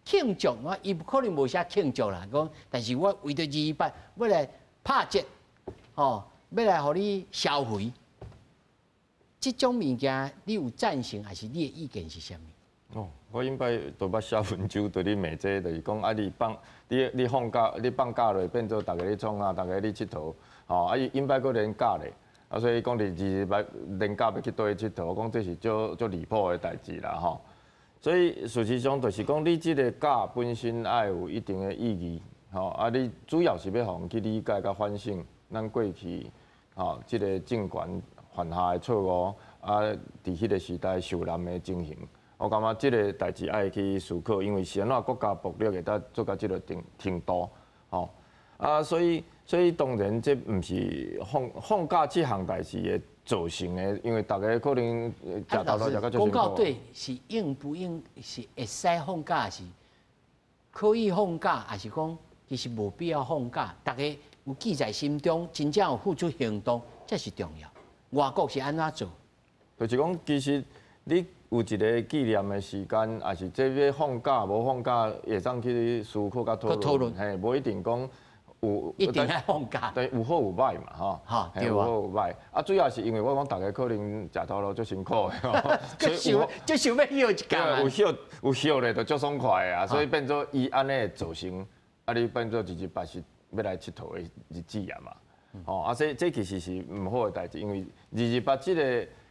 慶祝，我伊可能無寫慶祝啦，講，但是我為著二二八，欲來拍折，吼，欲來予你消費。這種物件，你有贊成，還是你的意見是啥物？哦，我頂擺都捌寫文章對你罵這個，就是講啊，你放假落變做逐家咧創啊，逐家咧𨑨迌，吼啊伊頂擺閣連假咧，啊所以講佇二二八連假欲去佗位𨑨迌，我講這是足足離譜的代誌啦吼。所以事實上就是講，你這个假本身愛有一定的意義，吼啊你主要是欲予人去理解佮反省咱過去吼這个政權犯下的錯誤，啊，佇彼个時代受難的情形，我感覺這个代誌愛去思考，因為是按怎國家暴力會當做到這个程度，吼啊，所以當然這毋是放假這項代誌會造成的，因為逐家可能食頭路食甲足辛苦。講到底是應不應是會使放假，是可以放假，還是講其實無必要放假？逐家有記在心中，真正有付出行動，這是重要。外國是按怎做？就是講，其實你有一个紀念的時間，抑是這欲放假無放假，會當去思考佮討論。嘿，無一定講有一定愛放假。對，有好有歹嘛，吼。哈，對有好有歹。啊，主要是因為我講逐家可能食頭路足辛苦的，所以有就想欲歇一工。有歇有歇咧，就足爽快的啊，所以變做伊按呢造成，啊，你變做228是欲來𨑨迌的日子啊嘛。吼，啊，這其實是毋好的代誌，因為二二八這个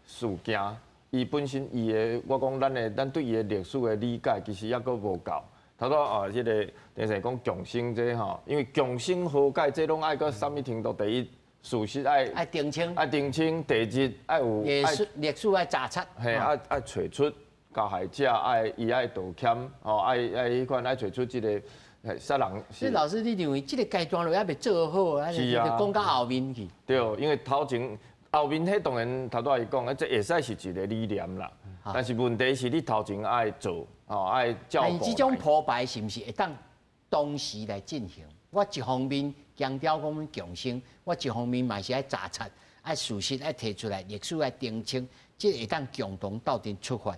事件，伊本身伊的，我講咱對伊的歷史的理解，其實猶閣無夠。頭拄啊，這个等於講共生這吼，因為共生和解這攏愛閣啥物程度？第一，事實愛愛澄清，愛澄清；第二，愛有歷史愛查出，嘿，愛揣出加害者，愛伊愛道歉，吼，愛彼款愛揣出這个。殺人。所以老師，你認為這个階段都猶未做好，啊，就講到後面去？對，因為頭前後面彼當然頭拄仔伊講，這會使是一个理念啦。但是問題是你頭前愛做，吼，愛照顧。但是這種鋪排是毋是會當同時來進行？我一方面強調講共生，我一方面嘛是愛查冊，愛事實愛提出來，歷史愛澄清，這會當共同鬥陣出發。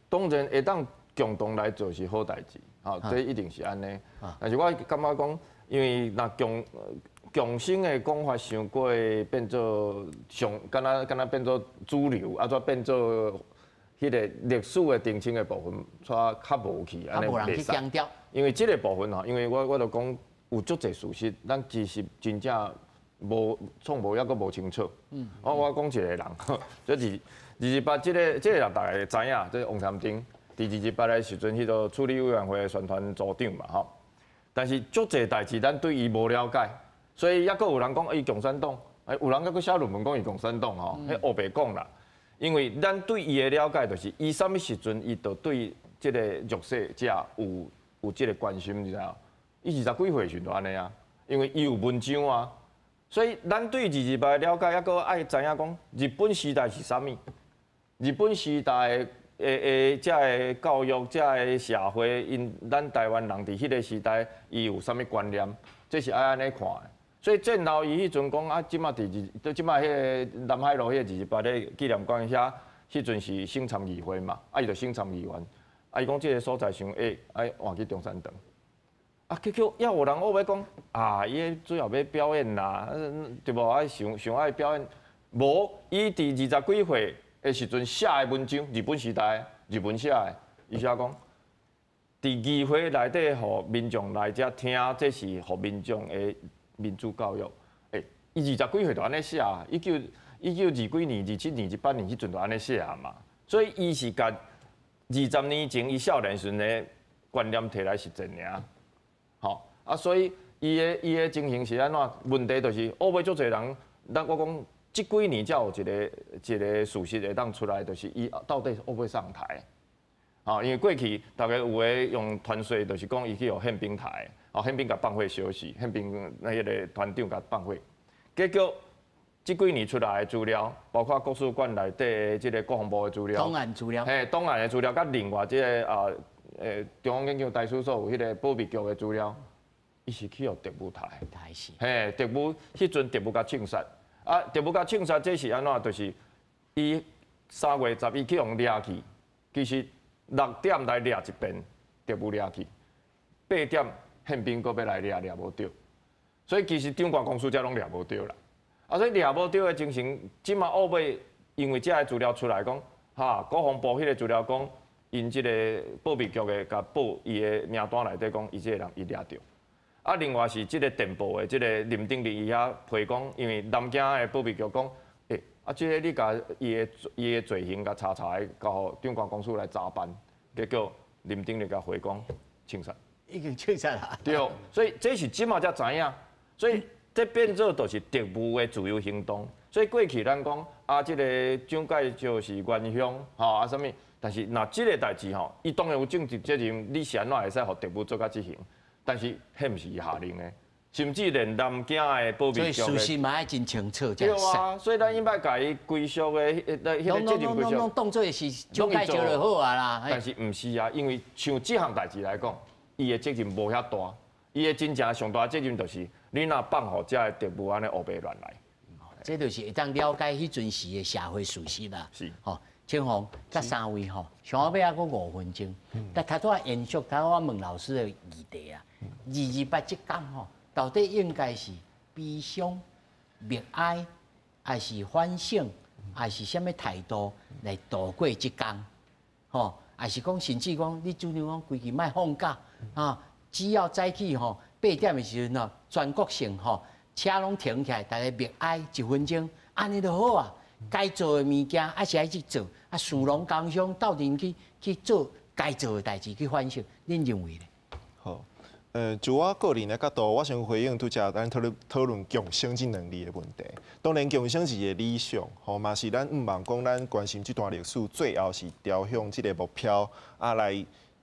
當然會當共同來做是好代誌。吼，這一定是按呢。但是我感覺講，因為若共生的講法傷過變做上，敢若變做主流，啊，再變做彼个歷史的澄清的部分，煞較無去，按呢無人去強調。因為這个部分吼，因為我就講有足濟事實，咱其實真正無創無抑閣無清楚。我講一个人，這是二二八這个人大家知影，這王參丁。佇二二八的時陣，彼个處理委員會的宣傳組長嘛，吼。但是足濟代誌，咱對伊無了解，所以抑閣有人講伊共產黨，有人閣閣寫論文講伊共產黨吼，彼烏白講啦。因為咱對伊的了解，就是伊啥物時陣，伊就對這个弱勢者有這个關心，你知影？伊二十幾歲時就按呢啊，因為伊有文章啊，所以咱對二二八的了解，抑閣愛知影講日本時代是啥物？日本時代。這个教育，這个社會，𪜶咱台灣人佇彼个時代，伊有啥物觀念？這是愛按呢看的。所以戰後伊彼陣講啊，這馬佇二，這馬彼个南海路彼个二二八咧紀念館遐，彼陣是省參議會嘛，啊伊就省參議員，啊伊講這个所在傷矮，愛換去中山堂。啊，結果猶有人烏欲講啊，伊彼主要欲表演啦，對無？啊，想想愛表演，無，伊佇二十幾歲的時陣寫的文章，日本時代日本寫的，伊寫講，佇議會內底，予民眾來遮聽，這是予民眾的民主教育。欸，伊二十幾歲就按呢寫，19二幾年、27年、28年彼陣就按呢寫嘛。所以伊是共20年前伊少年時陣的觀念提來實踐爾。吼啊，所以伊的情形是按怎？問題就是烏尾足濟人，咱我講這幾年才有一個事實會當出來，就是伊到底會不會上台？吼，因為過去大家有的用傳說，就是講伊去予憲兵刣，哦，憲兵共放火燒死，憲兵那彼个團長共放火。結果這幾年出來的資料，包括國史館內底的這個國防部的資料，檔案資料，嘿，檔案的資料，佮另外這個啊，中央研究台史所有彼个保密局的資料，伊是去予特務刣，嘿，特務彼陣特務共槍殺，啊，特務共槍殺，這是按怎？就是伊3月11去予掠去，其實6點來掠一遍，特務掠去，8點憲兵閣欲來掠，掠無著，所以其實長官公署遮攏掠無著啦。啊，所以掠無著的情形，這馬後尾因為這个資料出來講，哈，國防部彼个資料講，𪜶這个保密局的共報伊的名單內底講，伊這个人伊掠著。啊，另外是這个電報的這个林鼎立伊遐批講，因為南京的保密局講，欸，啊，這个你共伊的罪行共查查的，交予長官公署來查辦，結果林鼎立共回講，槍殺。已經槍殺啦。對，所以這是這馬才知影，所以這變做就是特務的自由行動。所以過去咱講啊，這個蔣介石是元兇，吼啊啥物，但是若這個代誌吼，伊當然有政治責任，你是按怎會使予特務做甲執行？但是彼毋是伊下令的，甚至連南京的保密局，所以事實嘛愛真清楚。對啊，所以咱應該共伊歸屬的，彼个責任歸屬。攏當做是蔣介石就好啊啦。但是毋是啊，因為像這項代誌來講，伊的責任無遐大，伊的真正上大責任就是你若放予遮个特務按呢烏白亂來。這就是會當了解彼陣時的社會事實啦。是，吼，青紅佮三位吼，上後尾還閣5分鐘，但頭拄仔延續頭我問老師的議題啊，228這工吼，到底應該是悲傷、默哀，還是反省，還是啥物態度來度過這工？吼，還是講甚至講你主張講規氣莫放假啊，只要早起吼8點的時陣吼，全國性吼車攏停起來，大家默哀一分鐘，按呢就好啊。該做的物件還是愛去做，啊，士農工商鬥陣去做該做的代誌去反省，恁認為呢？好，就我個人的角度，我想回應拄才咱討論共生這兩字的問題。當然，共生是一個理想，吼嘛是咱毋望講咱關心這段歷史，最後是朝向這個目標啊來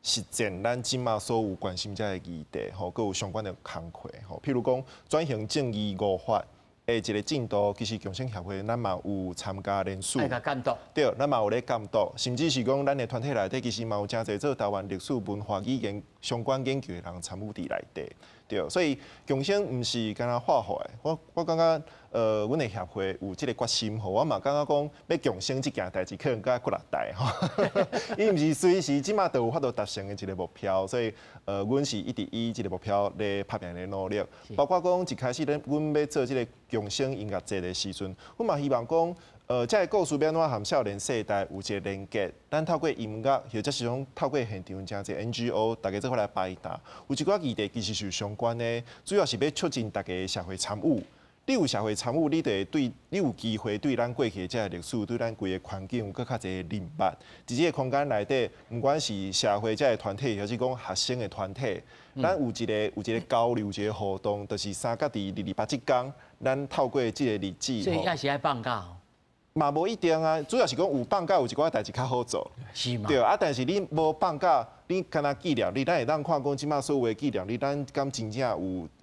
實踐咱這馬所有關心這个議題，吼，閣有相關的工課，吼，譬如講轉型正義五法的一個進度，其實共生協會咱嘛有參加聯署，監督，對，咱嘛有咧監督，甚至是講咱的團體內底，其實嘛有誠濟做台灣歷史文化語言相關研究的人參與佇內底，對，所以共生毋是干焦畫予的，我感覺，阮的協會有這個決心吼，我嘛感覺講欲共生這件代誌可能較骨力大吼，伊毋是隨時這馬就有法度達成的一個目標，所以，阮是一直以這個目標咧拍拚咧努力，包括講一開始咧，阮欲做這個共生音樂節的時陣，阮嘛希望講，這个故事欲按怎和少年世代有一個連結，咱透過音樂，或者是講透過現場誠濟 NGO，大家做伙來排檔，有一寡議題其實是有相關的，主要是欲促進大家的社會參與。你有社會參與，你就會對，你有機會對咱過去的這个歷史，對咱規个環境有閣較濟認捌。佇這个空間內底，毋管是社會這个團體，抑是講學生的團體，咱有一個交流，一個互動，就是三角佇228這工，咱透過這個日子。所以也是愛放假。嘛無一定啊，主要是講有放假有一寡代誌較好做。是嘛？對啊，但是你無放假，你干焦紀念日，咱會當看講這馬所有的紀念日，咱敢真正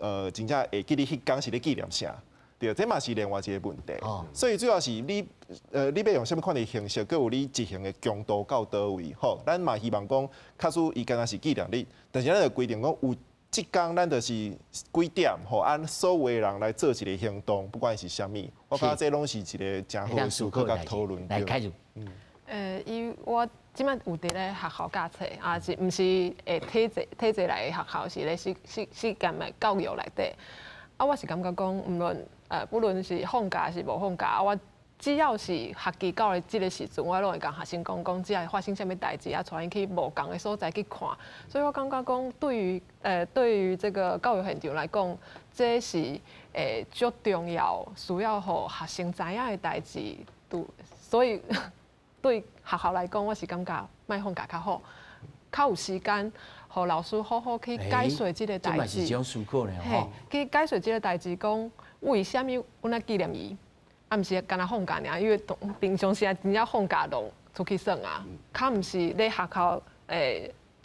有真正會記得彼工是咧紀念啥？對，這嘛是另外一個問題。所以主要是你欲用啥物款的形式，閣有你執行的強度到佗位。吼，咱嘛希望講，假使伊干焦是紀念日，但是咱就規定講有這工，咱就是幾點，吼，按所有的人來做一個行動，不管是啥物，我感覺這攏是一個誠好的思考佮討論。來開始。伊我這擺有佇咧學校教冊，啊是毋是體制內的學校，是咧實驗的教育內底。啊，我是感覺講，毋論不論是放假還是無放假，我只要是學期到的這个時陣，我攏會共學生講講，這會發生啥物代誌啊，帶𪜶去無仝的所在去看。所以我感覺講，對於這個教育現場來講，這是足重要，需要予學生知影的代誌。所以對學校來講，我是感覺莫放假較好，較有時間，予老師好好去解說這个代誌。這是一種思考呢，吼。去解說這个代誌，講為啥物阮愛紀念伊？啊，毋是干焦放假爾，因為平常時真正放假攏出去耍啊，較毋是咧學校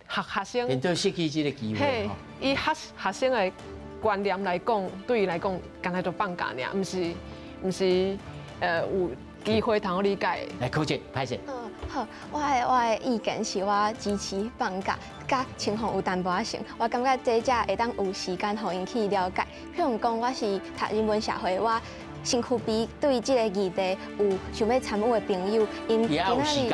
學生。變做失去這个機會。嘿，以學生的觀念來講，對伊來講，干焦就放假爾，毋是有機會通好理解。來，柯姐，歹勢。好，我的意見是我支持放假，佮情況有淡薄仔像。我感覺這才會當有時間予𪜶去了解。譬如講，我是讀人文社會，我身軀邊對這个議題有想欲參與的朋友，𪜶今仔日。